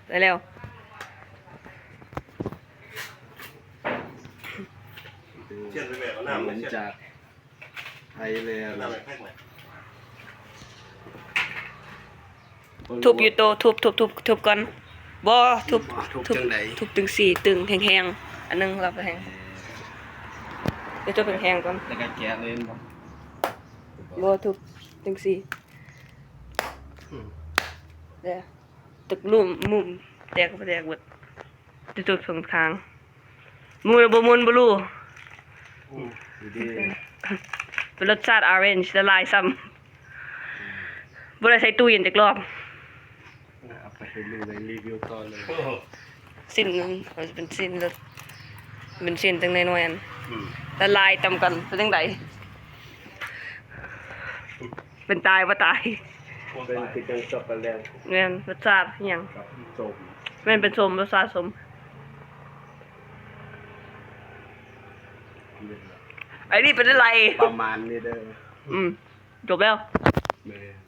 ໄດ້ແລ້ວ. ຈາກໄທແລນ ທຸບຢູ່ໂຕ ທຸບ ທຸບ ທຸບ ທຸບກ່ອນ. ບໍ່ ທຸບ ທຸບຈັ່ງໃດ? ທຸບຕຶງສີ່ ຕຶງແຮງໆ ອັນໜຶ່ງລະແຮງ. ເອີ ເຈົ້າທຸບແຮງໆກ່ອນ ແລ້ວກໍແກະເລີຍບໍ່? ບໍ່ ທຸບຈັ່ງສີ່. ອືມ ເດີ ຕຶກລຸ່ມ ມຸມ ແຕກກໍບໍ່ແຕກເບິດ. ຈຸດໆຂ້າງໆ ໝູນບໍ່ໝູນບໍ່ຮູ້. ອືມ ດີໆ ເປັນລົດຊາດ orange ລະລາຍຊ້ຳ. ອືມ ບໍ່ໄດ້ໃສ່ຕູ້ເຢັນຈັກລອບ. ເອົາໄປໃຫ້ລູກໄດ້ຣີວິວຕໍ່ເລີຍ. ໂອ້ ຊິ້ນໜຶ່ງ ເປັນຊິ້ນລົດ ເປັນຊິ້ນຈັ່ງໃດໜ້ອຍອັນ. ອືມ ລະລາຍຕຳກັນ ເປັນຈັ່ງໃດ? ເປັນຕາຍບໍ່ຕາຍ. ເປັນຄືຈັງຊັອກໂກແລັດ. ແມ່ນ ລົດຊາດອີ່ຫຍັງ? ສົ້ມ. ແມ່ນ ເປັນສົ້ມ ລົດຊາດສົ້ມ. ອັນນີ້ເປັນອະໄລ? ປະມານນີ້ເດີ. ອືມ ຈົບແລ້ວ. ແມ່ນ.